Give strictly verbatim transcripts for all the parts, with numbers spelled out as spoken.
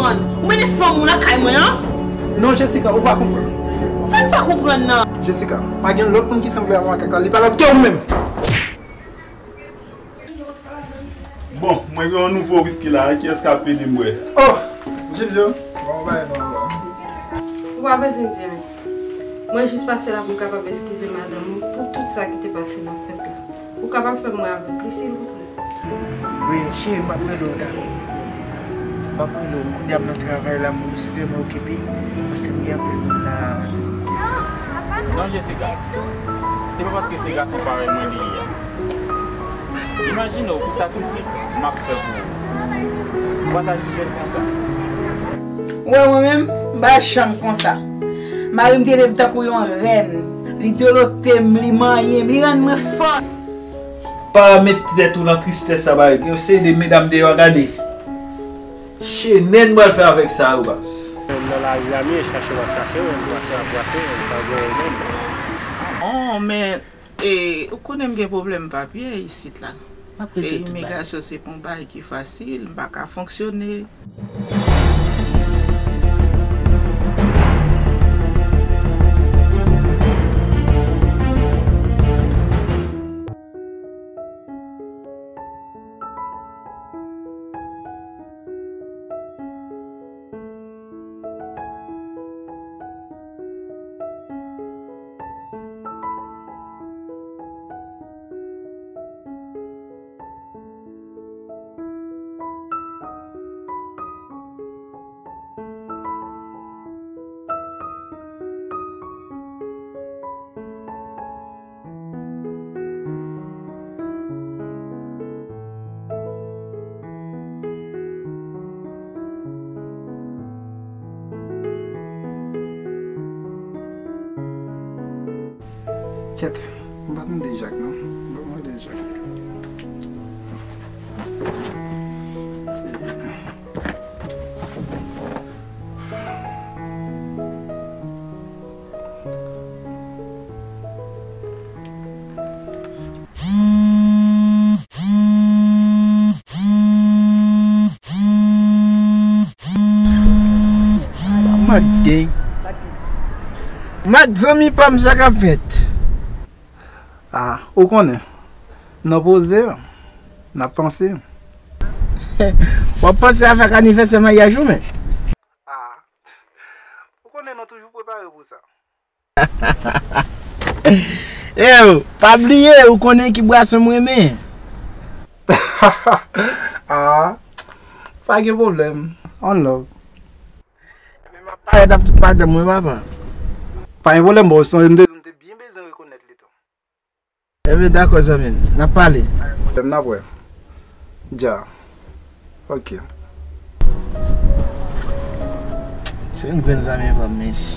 Ou mennen fanm ou lakay mwen an? Non, Jessica, ou pa konprann. Sa n pa konprann nan? Jessica, pa gen lòt moun ki sanble a makak la, li pa lòt ke ou menm. Bon, mwen gen yon nouvo wiski la, kiyès k ap ede m bwè? Oh, Gilio, bon, bay non, non. Ou pa bezwen di anyen. Mwen jis pase la pou m kapab eskize madanm ou pou tout sa ki te pase nan fèt la. Ou kapab fè m wè avèk li, silvouplè? Wi, cheri, m ap rele w talè. M ap rele w. Kounye a m nan travay la, m sou tèlman okipe, paske m gen anpil moun la. Non, Jessica. Se pa paske se gason parèy mwen li ye a. Imajine w pou sakrifis m ap fè pou ou. Ou pa ta jije l konsa. Ou wè mwen menm, m pa janm konsa. Mari m trete m tankou yon rèn. Li dote m, li manyen m, li rann mwen fò. Pa met tèt ou nan tristès sa, bay. Gen yon seri de medam deyò a, gade. Chenè n pral fè avèk sa yo, baz. Nan lari a m ye, chache m ap chache w, brase m ap brase w, sa w gen w menm. Oh, men, e, ou konnen m gen pwoblèm papye isit la. M ap rezoud tout bagay. E imigrasyon se pa yon bagay ki fasil, m pa ka fonksyone. Kèt, m pa tande Jak non. Ban m rele Jak. Sa Mat gen? Mat, zanmi pa m, sa k ap fèt? Ah, ou konnen, nan poze, n ap panse. W ap panse a fèt anivèsè maryaj ou, men? Ah, ou konnen nou toujou prepare pou sa. Ew, pa bliye, ou konnen ki bwason m renmen. Ah, pa gen pwoblèm. On love. Ebyen, m ap parèt ap tout madanm mwen, papa. Pa gen pwoblèm, bon, sonje m te di w m te byen bezwen rekonèt li tou. Ebyen, dakò, zanmi m. N ap pale. Pwoblèm, n ap wè. Dja. Ok. Se yon grenn zanmi pa m, mèsi.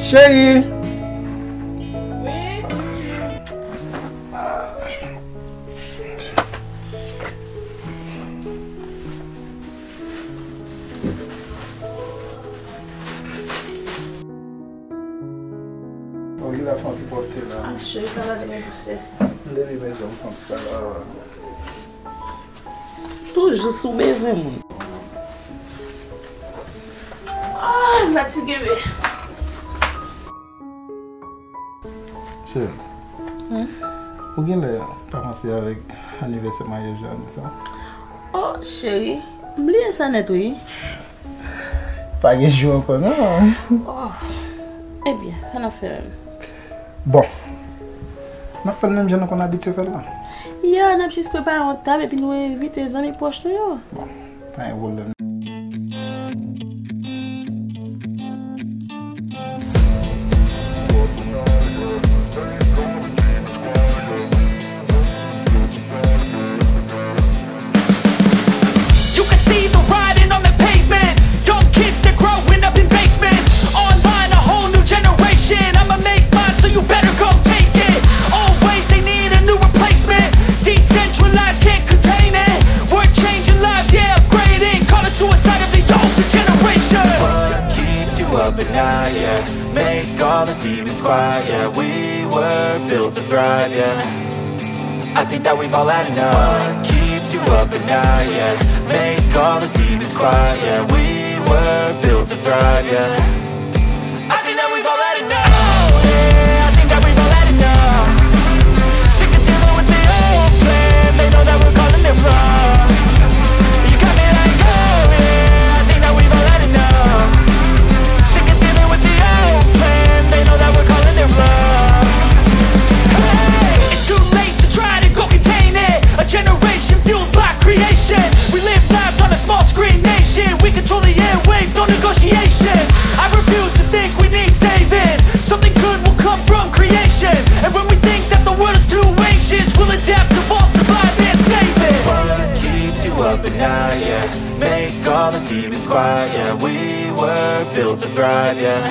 Cheri! Wi? Bon, li la fè yon ti pwòpte la. Ah, cheri, sa va demen pousye. M te vin bezwen fè yon ti bagay. Toujou sou bezwen moun. Ah, m fatige, men. Cheri, hmm? Ou genlè pa panse avèk anivèsè maryaj la, non, sa? Oh, cheri, m bliye sa nèt, wi. Pa gen jou ankò, non. Oh, ebyen, sa n ap fè menm? Bon, n ap fè l menm jan nou konn abitye fè l la. Ya, n ap jis prepare yon tab epi nou envite zanmi pwòch nou yo. Bon, pa gen pwoblèm. Nah, yeah, make all the demons quiet, yeah, we were built to thrive, yeah. I think that we've all had enough. What keeps you up at night, yeah, make all the demons quiet, yeah, we were built to thrive, yeah. I think that we've all had enough. Yeah, I think that we've all had enough. Sick of dealing with the old plan. They know that we're calling it bluff. You got me like, oh yeah, I think that we've all had enough. Sick of dealing with the old plan. They know that we're calling it bluff. Hey, it's too late to try to go contain it. A generation fueled by creation. We live lives on a small screen nation. We control the airwaves, no negotiation. I refuse to think we need saving. Something good will come from creation. And when we think that the world is too anxious, we'll adapt, evolve, survive, and save it. What keeps you up at night, yeah? Make all the demons quiet, yeah. We were built to thrive, yeah.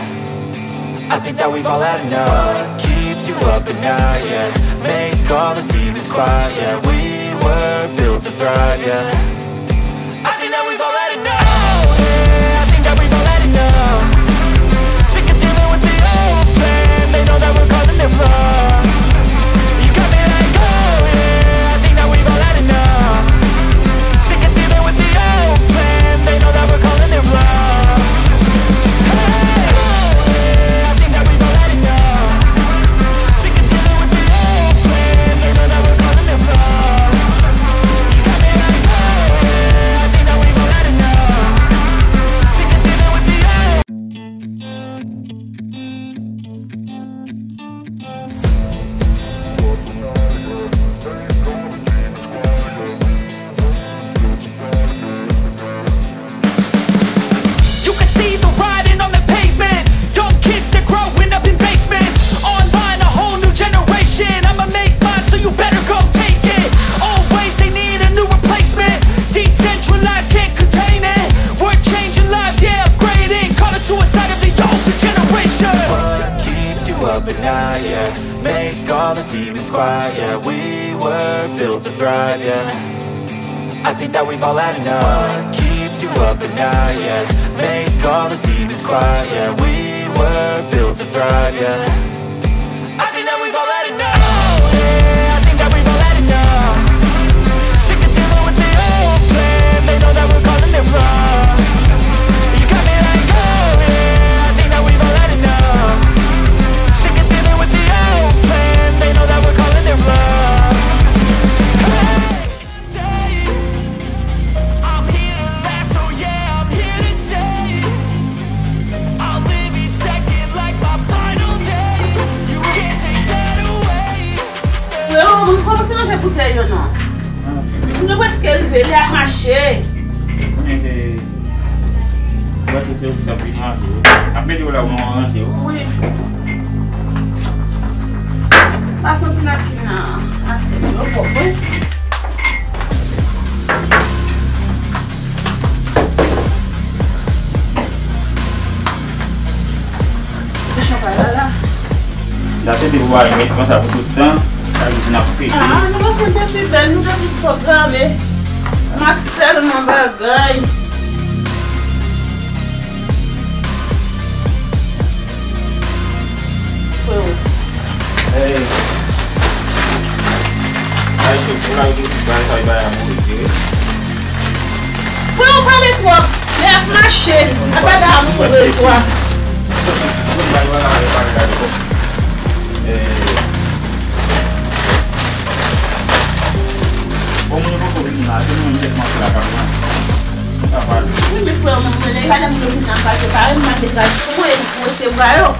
I think that we've all had enough. What keeps you up at night, yeah? Make all the demons quiet, yeah. We were built to thrive, yeah. I think that we've all had enough. Yeah, I think that we've all had enough. Sick of dealing with the old plan. They know that we're calling it bluff. You got me like, oh yeah, I think that we've all had enough. Sick of dealing with the old plan. They know that we're calling it bluff. Hey, oh yeah, I think that we've all had enough. Sick of dealing with the old plan. They know that we're calling it bluff. You got me like, oh yeah, I think that we've all had enough. Sick of dealing with the old You can see the writing on the pavement. Young kids, they're growing up in basements. Online, a whole new generation. I'ma make mine, so you better go take it. Old ways, they need a new replacement. Decentralized, can't contain it. We're changing lives, yeah, upgrading. Call it suicide of the older generation. What keeps you up at night, yeah? Make all the demons quiet, yeah. We were built to thrive, yeah. I think that we've all had enough. What keeps you up at night, yeah? Make all the demons quiet, yeah. We were built to thrive, yeah. I think that we've all had enough. Yeah, I think that we've all had enough. Sick of dealing with the old plan. They know that we're calling it bluff. You got me like, oh yeah, I think that we've all had enough. Sick of dealing with the old plan. They know that we're calling it bluff. Hey. I'm here to last, oh yeah, I'm here to stay. I'll live each second like my final day. You can't take that away. Freo, mwen kòmanse ranje boutèy yo non. Mwen prèske rive, lè ap mache. Konnen se Ou wè se, se ou ki t ap vin ranje yo. N ap mete yo la pou nou ranje yo. Wi. Pase yon ti napkin nan asyèt yo pwòp, wi. Kouchon pa la la. Date de vwa met konsa pou tout tan. Sa vle di n ap pete. Ah, nou pa fè depi bèl, nou te plis pwograme. M ak sèlman bagay. Freo. Hey. Ay, se pou la yo di bay sa bay a mouri, wi. Freo pale twòp. Lè ap mache. Ap gade a mouri, freo. Bon, moun yo poko vin la, se nou menm sèlman ki la k ap manje. Nou ka pale. Wi, men frè mwen, mwen, lè gade moun yo vin nan kay yo, pa renmen mande gras pou mwen, e pou resevwa yo.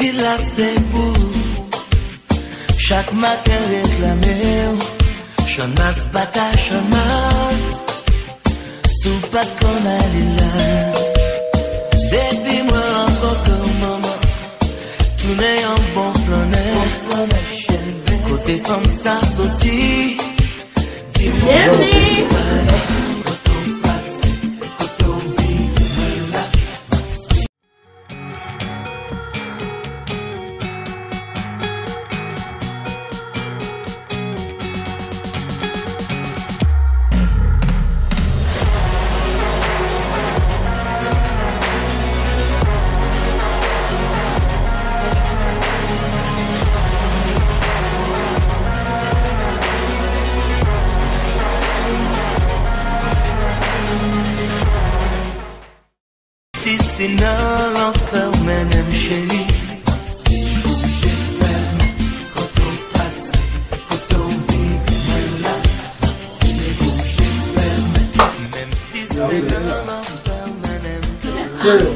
Vila se pou ou. Chak maten reklame w. Channmas batay Channmas. Si w pa t konn ale la. Depi mwen rankontre w manman, tounen yon bon flannè. Kote fanm sa soti? Di m. Byenvni. Si se nan lanfè w mennen m cheri. Menm si se nan lanfè w mennen m toujou.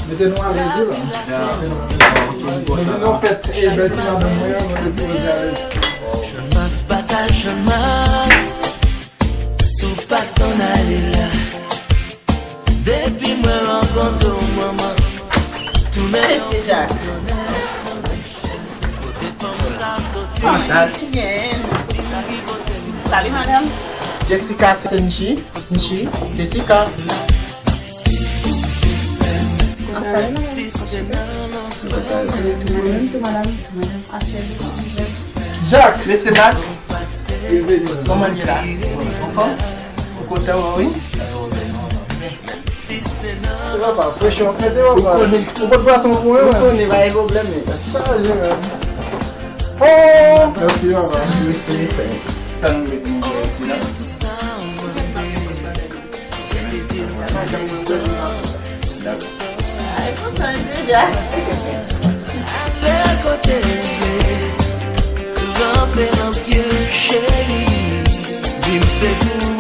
Mete nou alèz wi la. Mete nou alèz. Mete nou pèt e bèl ti madanm mwen an, nou te sipoze alèz. Channmas batay Channmas. Si w pa t konn ale la. Depi mwen rankontre w manman, tounen yon flannè. Kote fanm sa soti? Ki gen? Salut madame. Jessica, se Nichi. Nichi, Jessica. Salut madame. Mwen menm tou madame. Jacques, mesye Max. Kòman l ye la? Anfòm? Ou kontan wi? Papa, fresh, mete papa. Ou konnen. Ou pot pwason pou mwen, ou konnen, pa gen pwoblèm. Chaje, men. Oh! Mèsi, papa. Respè, respè. Sa nou met nou fè isi la? Ay, kontan deja. Ale kote w vle, kanpe nan pye cheri, di m se pou ou.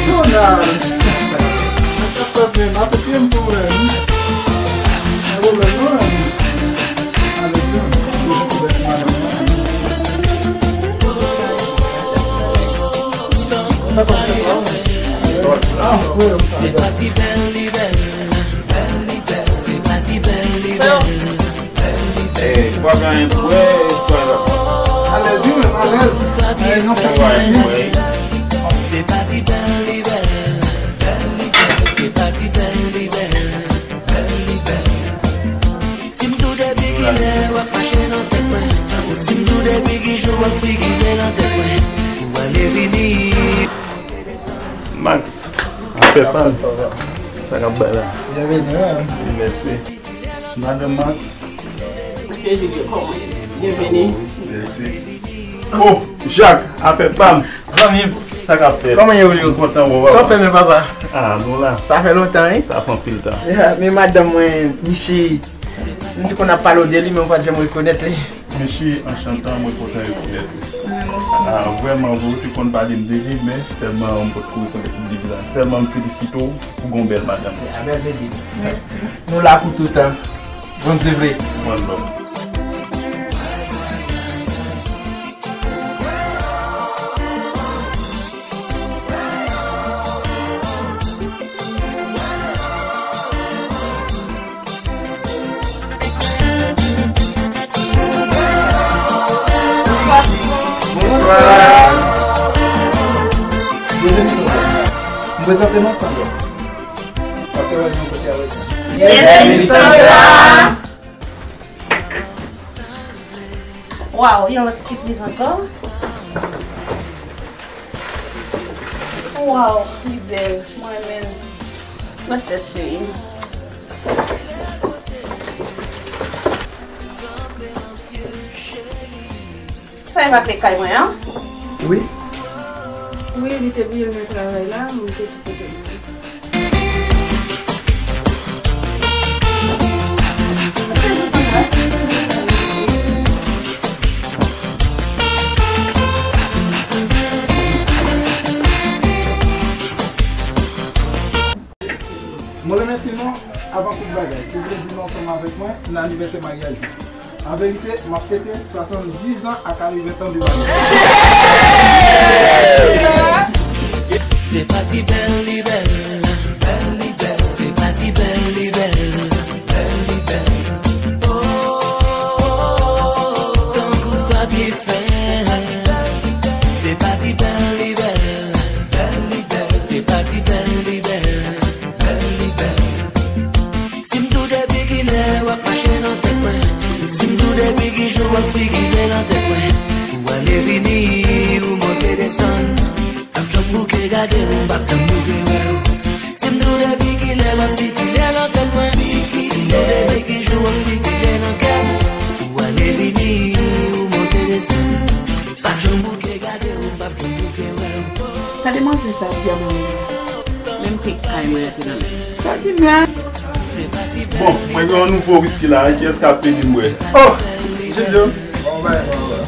Jounal. Sa k ap fèt menm? Ase fim pou mwen. Pa pwoblèm non. Alèz non. Sa k ap fèt la? Ah, wi. Se pa ti bèl li bèl. Se pa ti bèl li bèl. Ey, pa gen anyen pou wè, pa gen. Alèz wi, men alèz. Ey, non, pa gen anyen. Se pa ti bèl li bèl. Se pa ti bèl li bèl. Si m tou depi kilè w ap mache nan tèt mwen. Si m tou depi ki jou w ap figire nan tèt mwen. Ou ale vini. Max, afè pa m. Sa k ap bay la? Byenveni, wi. Mèsi. Madanm Max. Mesye Julio, kòman w ye? Byenveni. Mèsi. Oh, Jacques, afè pa m. Zanmi m. Sa k ap fèt? Kòman w ye, Julio? M kontan wè w, papa. Sa w fè menm, papa? Ah, nou la. Sa fè lontan, wi. Sa fè anpil tan. Yeah, men madanm mwen, Michi, m te konn ap pale w de li, men m pa t janm rekonèt li. Mesye, anchantan, mwen kontan rekonèt ou. Ah, vrèman vre, ou te konn pale m de li, men sèlman m potko rekonèt li depi la. Sèlman m felisite w pou gon bèl madanm. A bèl bebi. Mèsi. Nou la pou toutan. Bondye vle. One love. Bonswa. Bonswa. Byenveni, Sandra. M prezante nou Sandra. Patnè nou kote avèk nou. Byenveni, Sandra. Waw, yon lòt sipriz ankò. Waw, li bèl. Mwen menm. Mwen fè cheri. Sa e pa kle kay mwen an? Wi. Wi, li te bliye l nan travay la, mwen te kite l. Mwen remèsye nou avan tout bagay pou plezi nou ansanm avèk mwen nan anivèsè maryaj nou. An verite, m ap fete swasanndiz an ak karive tan de maryaj. Se pa ti bèl li bèl, bèl li bèl. Se pa ti bèl li bèl, bèl li bèl. Oh, tankou papye fè. Se pa ti bèl li bèl, bèl li bèl. Se pa ti bèl li bèl, bèl li bèl. Si m tou depi kilè w ap mache nan tèt mwen. Si m tou depi ki jou w ap sikile nan tèt mwen. Ou ale vini, ou monte desann. M p ap janm bouke gade w, m p ap janm bouke wè w. Si m tou depi kilè w ap sikile nan tèt mwen. Si m tou depi ki jou w ap sikile nan kè m. Ou ale vini, ou monte desann. M p ap janm bouke gade w, m p ap janm bouke wè w. Sa demwazèl sa ap di a mwen menm? Menm pik kay mwen rete nan men. Sa di m la? Bon, mwen gen yon nouvo wiski la, kiyès k ap peye m bwè? Oh! Jojo! Bon, bay, bon, bon.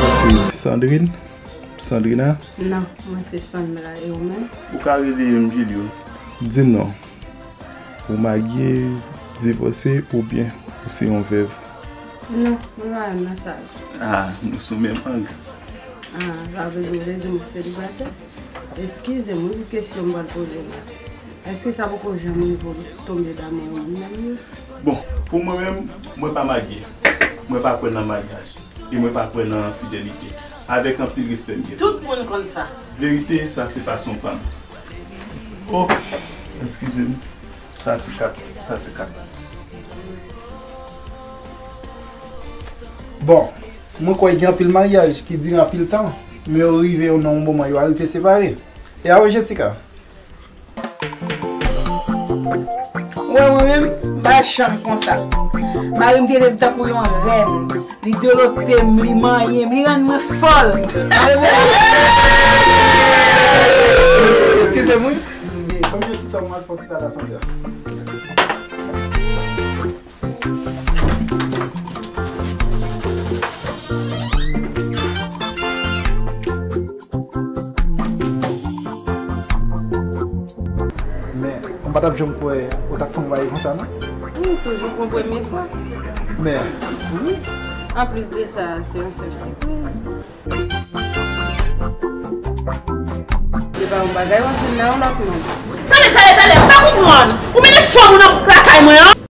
Ou se Sandrine? Sandrina? Non, mwen se Sandra, e ou menm? Ou ka rele m Julio. Di m non. Ou marye, divòse oubyen ou se yon vèv? Non, mwen pa nan sa. Ah, nou sou menm ang. Ah, sa vle di ou vle di m selibatè? Eskize m wi pou kesyon m pral poze w la. Èske sa poko janm rive w tonbe damou yon moun nan menm? Bon, pou mwen menm, mwen pa marye. Mwen pa kwè nan maryaj. E mwen pa kwè nan fidelite. Avèk anpil respè m gen. Tout moun konn sa. Verite, sa se fason pa m. Oh, eskize m. Sa se kat, sa se kat. Bon, mwen kwè gen anpil maryaj ki dire anpil tan, men yo rive nan yon moman yo arive separe. E a wi, Jessica? Ou wè mwen menm, m pa janm konsa. Mari m te rete tankou yon rèn. Li dodote m, li manyen m, li rann mwen fòl. Eskize m wi. Konbyen ti tan mwen fè ti pale a Sandra? Men, mwen pa t ap janm kwè ou t ap fè yon bagay konsa, non? Wi, toujou pou premye fwa. Men, wi. Anplis de sa, se yon senp sipriz. Se pa yon bagay w ap vin nan yon lòt moun. Tande, tande, tande, m pa konprann. Ou mennen fanm ou nan lakay mwen an?